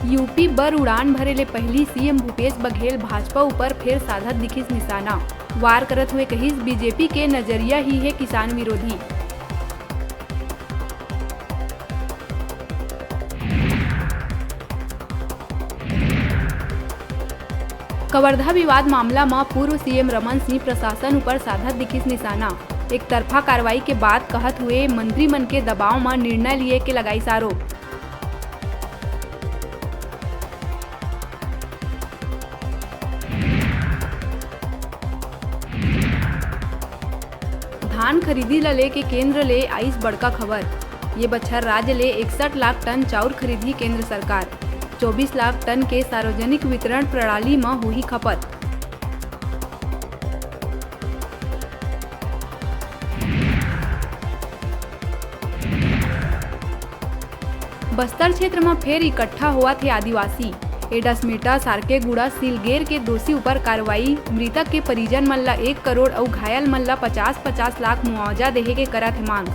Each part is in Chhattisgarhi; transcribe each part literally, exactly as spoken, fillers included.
यूपी बर उड़ान भरे ले पहिली सीएम भूपेश बघेल भाजपा ऊपर फेर साधत दिखिस निशाना। वार करत हुए कहिस, बीजेपी के नजरिया ही हे किसान विरोधी। कवर्धा विवाद मामला म पूर्व सीएम रमन सिंह प्रशासन ऊपर साधत दिखिस निशाना। एक तरफा कार्रवाई के बात कहत हुए मंत्री मन के दबाव म निर्णय लिए के लगाइस आरोप। धान खरीदी ल लेके केंद्र ले आइस बड़का खबर। ये बछर राज्य ले इकसठ लाख टन चाउर खरीदही केंद्र सरकार। चौबीस लाख टन के सार्वजनिक वितरण प्रणाली म होही खपत। बस्तर क्षेत्र म फेर इकट्ठा होवत हे आदिवासी। एडसमेटा, सारकेगुड़ा, सिलगेर के दोषी ऊपर कार्रवाई, मृतक के परिजन मन ल एक करोड़ अउ घायल मन ल पचास पचास लाख मुआवजा देहे के करत हे मांग।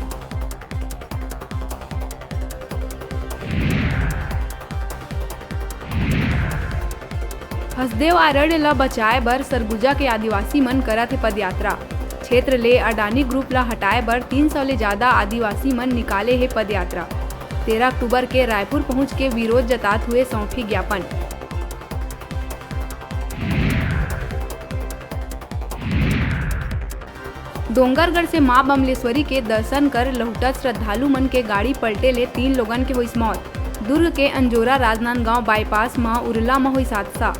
हसदेव अरण्य ल बचाए बर सरगुजा के आदिवासी मन करत हे पदयात्रा। क्षेत्र ले अडानी ग्रुप ल हटाए बर तीन सौ ले जादा आदिवासी मन निकाले हे पदयात्रा। तेरह अक्टूबर के रायपुर पहुंच के विरोध जतात हुए सौंपी ज्ञापन। डोंगरगढ़ से मां बमलेश्वरी के दर्शन कर लहुटत श्रद्धालु मन के गाड़ी पलटे ले तीन लोगन के होइस मौत। दुर्ग के अंजोरा राजनांदगांव बाईपास म उरला म होइस हादसा।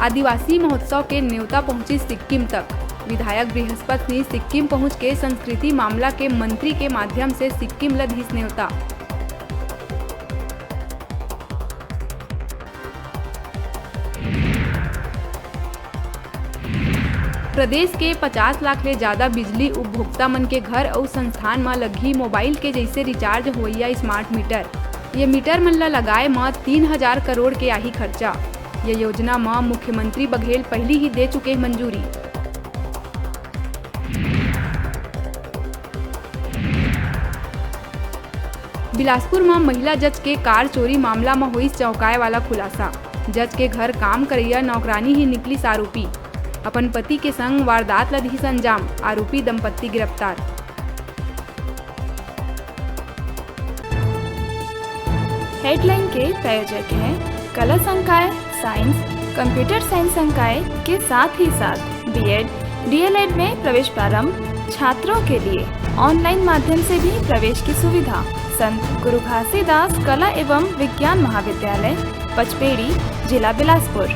आदिवासी महोत्सव के नेवता पहुंचिस सिक्किम तक। विधायक बृहस्पत सिंह सिक्किम पहुंच के संस्कृति मामला के मंत्री के माध्यम से सिक्किम ल दिस नेवता। प्रदेश के पचास लाख ले जादा बिजली उपभोक्ता मन के घर अउ संस्थान म लगही मोबाइल के जइसे रिचार्ज होवइया स्मार्ट मीटर। ये मीटर मन ल लगाए म तीन हजार करोड़ के आही खर्चा। ये योजना म मुख्यमंत्री बघेल पहिली ही दे चुके हे मंजूरी। बिलासपुर म महिला जज के कार चोरी मामला म होइस चौंकाए वाला खुलासा। जज के घर काम करइया नौकरानी ही निकलिस आरोपी। अपन पति के संग वारदात ल दिस अंजाम, आरोपी दंपत्ति गिरफ्तार। हेडलाइन के प्रायोजक हैं कला संकाय, साइंस, कंप्यूटर साइंस संकाय के साथ ही साथ बीएड, डीएलएड में प्रवेश प्रारंभ, छात्रों के लिए ऑनलाइन माध्यम से भी प्रवेश की सुविधा। संत गुरु घासीदास कला एवं विज्ञान महाविद्यालय, पचपेड़ी, जिला बिलासपुर।